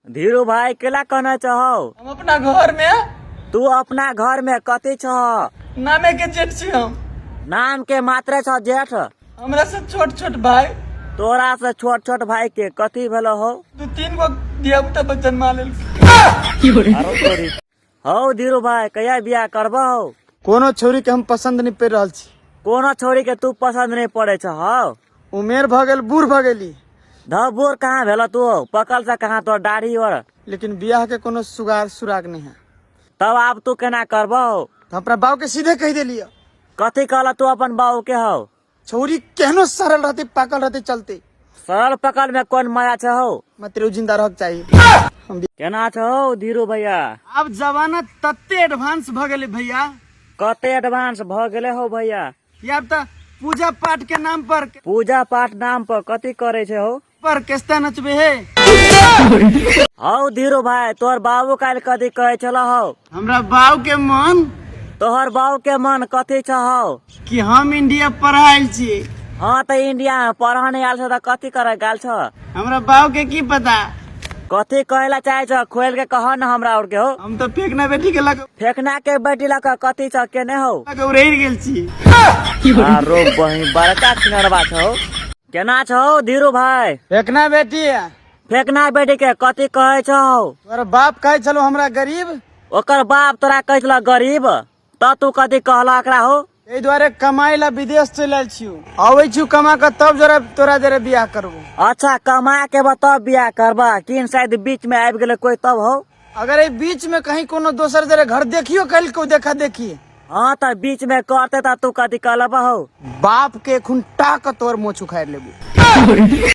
धीरू भाई केला कहना चाहो? हम अपना घर में। तू अपना घर में कथी छह? नामे के जेठ छी हम। नाम के मात्रे छ जेठ। हमरा से छोट छोट भाई। तोरा से छोट छोट भाई के कथी भेलो हो? दू तीन गो धिया पुता जन्मा लेल। हौ धीरू भाई, कहिया बियाह करबो हौ? कोनो छौरी के हम पसंद नहीं पड़ रहल छी। कोनो छौरी के तू पसंद नहीं पड़े छ हौ? उमेर भ गेल, बूढ़ भ गेली। ध बूढ़ कहाँ भेल तू? पकल से कहाँ तोर दाढ़ी और। लेकिन बियाह के कोनो सुगार सुराग नहीं है। तब आब तू केना करबो हौ? तो अपना बाप के सीधे कह देलिए। कथी कहला तू अपन बाबू के हौ? छौरी केहनो सरल रहते पाकल रहते चलते। सरल पकल में कौन मजा छ हौ? मत जिंदा रह चाहिए। हम केना छ हौ धीरू भैया? अब जमाना तते एडवांस भ गेले भैया। कते एडवांस भ गेले हौ भैया? आब त पूजा पाठ के नाम पर। पूजा पाठ नाम पर कथी करे छे हौ? पर केस्ता नचबे हे। हौ धीरू भाई, तोहर बाबू काल्हि कथी कहै छल हौ? हमरा बाबू के मन। तोहर बाबू के मन कथी छ हौ? कि हम इंडिया पढ़ आयल छी। हाँ त इंडिया में पढ़ नहीं आयल छ त कथी करे गेल छ? हमरा बाबू के की पता। कथी कहे ला चाहे छ? खोल के कह न हमरा और के हो। हम तो फेंकना बेटी के लग। फेंकना के बेटी लग कथी छ केने हौ? लग उड़ैर गेल छी। आरो बही बड़का छिनरबा छ हौ। केना छ हौ धीरू भाई? फेंकना बेटी। फेंकना बेटी के कथी कहे छ हौ? तोहर बाप कहे छलो हमरा गरीब। ओकर बाप तोरा कहे छलो गरीब त तू कथी कहला एकरा हो? एहि दुआरे कमाई ला विदेश चलि आयल छियौ। अबै छियौ कमा के तब जरा तोरा जरे बियाह करबो। अच्छा कमा के तब बियाह करबा, किन शायद बीच में आबि गेलै कोई तब हो? अगर एहि बीच में कहीं कोनो दोसर जरे घर देखियो कल को देखा देखी। हाँ त बीच में करते त तू कथी कहलबा हो? बाप के खुंटा के तोर मोछ उखाड़ लेबो।